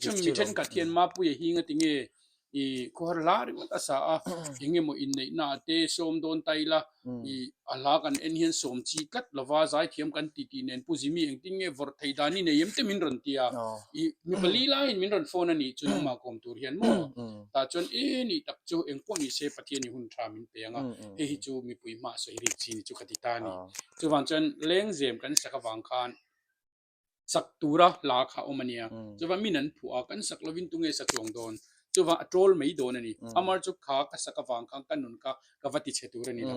Mi thenkhat hian Mapuia hi ngatinge i khawhar hla ringawt a sa a, engemaw inneihna ah te sawm dawn ta ila i a hla kan en hian sawm chi tlat lova zaithiam kan ti tih nen Pu Zimi engtin nge vawrh thei dan i nei em te min rawn ti a, i mi pali laiin min rawn phone a nih chu nangmah kawm tur hian maw tah chuan e nih tak chu engpawh ni se Pathian i hun tha min pe ang a, hei hi chu mipui hmah sawi rik chi ni chu ka ti ta a ni. Chuvang chuan lengzem kan sak avang khan sak tura hla kha awm a nia. Chuvang min an phuah a, kan sak lovin tunge sa chuang dawn? Chuvang a troll mai dawn a ni. Amar chu kha ka sak avang khan ka nun kha ka va ti chhe tur a ni lo.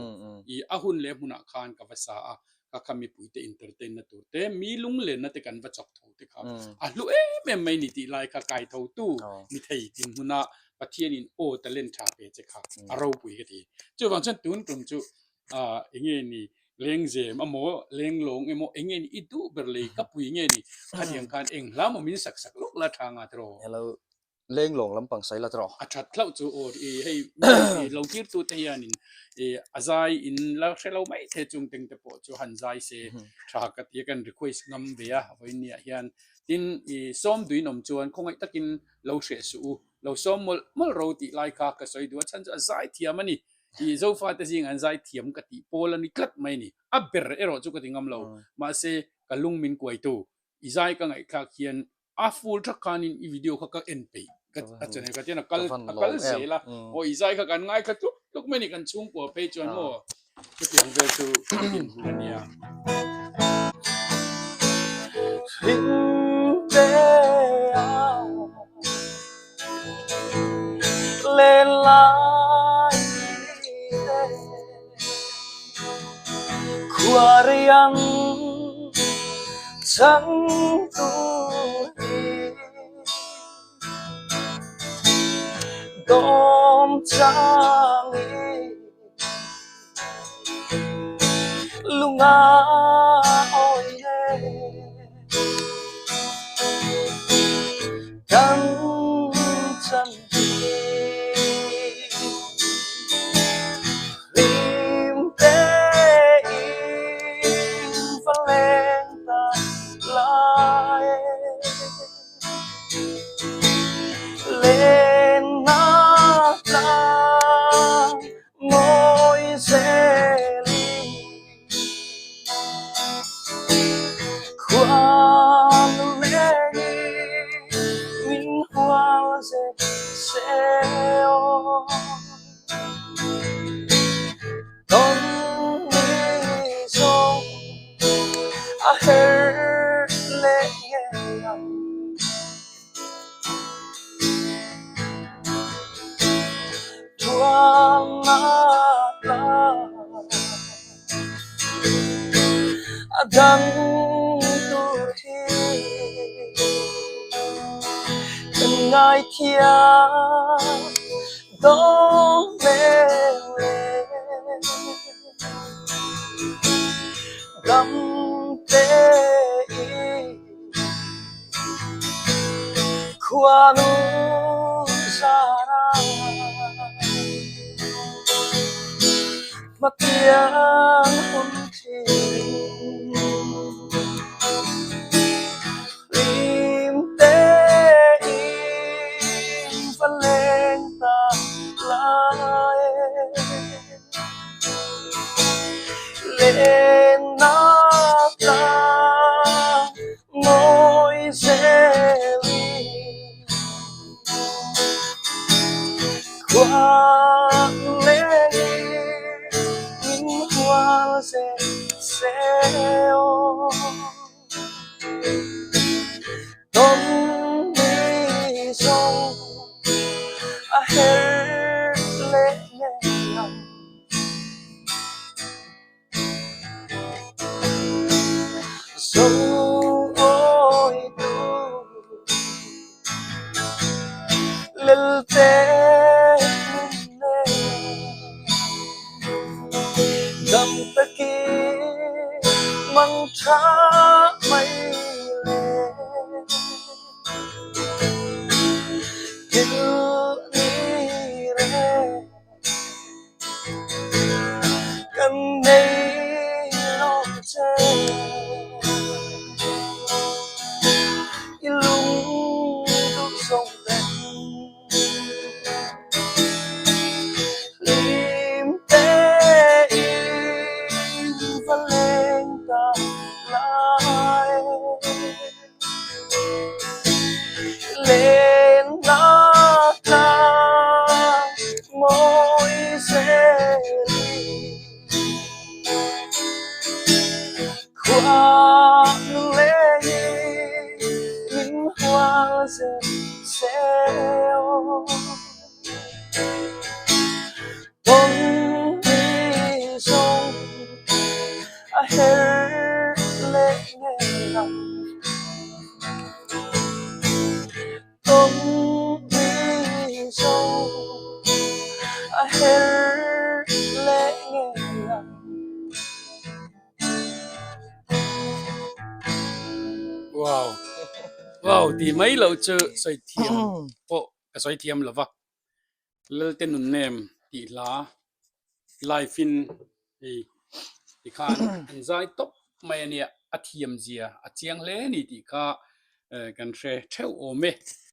I a hun leh hmunah khan ka va sa a, kha kha mipuite entertain na tur te, mi lunglenna te kan va chawk tho te kha a hlu em em mai ni tih lai kha kai tho tu ni thei dinhmuna Pathianin aw talent tha pe che kha a ropui ka ti. Chuvang chuan tun tum chu ah enge ni lengzem amaw lenglawng emaw enge ni i duh ber lei ka pui nge ni khatiang khan eng hla maw min sak sak lawk la tha nga tiraw. Hello lenglawng lampang sai la tiraw. A that hlauh chu aw i hei i lo tir tu te hianin i a zai in la hre lo mai the chung teng te pawh chu han zai se tha ka ti a kan request ngam ve a vawiin ah hian tin i sawm duin awm chuan khawngaih takin lo hreh suh u lo sawm mawlh mawlh ro tih lai kha ka sawi duh a chhan chu a zai thiam a ni. I Zofate zing an zai thiam ka tih pawl a ni tlat mai a ni. A ber erawh chu ka ti ngam lo. Mahse, ka lung min kuaitu i zai ka ngaihthlak hian a full thak khanin i video kha ka en peih ka a channel kha tian a kal a kal zel a. Aw i zai kha kan ngaithla tluk tluk mai a ni kan chhungkua phei chuan maw chutiang vel chu kan dinhmun a nia. Khuarian changtu hi dawm changin lunga awi e kan chan hi hlim tein va leng ta lai e len na tlang mawi zelin khuanu lengin min hual zel se aw. Tawn ni zawng a her leh ngei ang. A dang tur hi kan ngaithiam dawn leng le dam tein. Khuanu zara hmatiang hun thin hlim tein va leng ta lai len nak tlang mawi zelin khuang lengin min hual zel se aw. Tawn ni zawng a her leh ngei ang. Zo awi tu lelte min nei dam takin mang tha mai le thil ni re. Kan nei lo che i lung duh Lenna tlang mawi zelin Khuanu leiin min hual zel se aw. Tawn ni zawng a her leh ngei ang. Tawn ni zawng a her leh ngei ang. Wow! Wow! Ti mai loh chu sawi thiam pawh ka sawi thiam lo va. Lalte Nunnem tih hla live in hei tikhan an zai tawp mai a nia, a thiam zia a chiang hle a ni tih kha kan hre theuh awm e.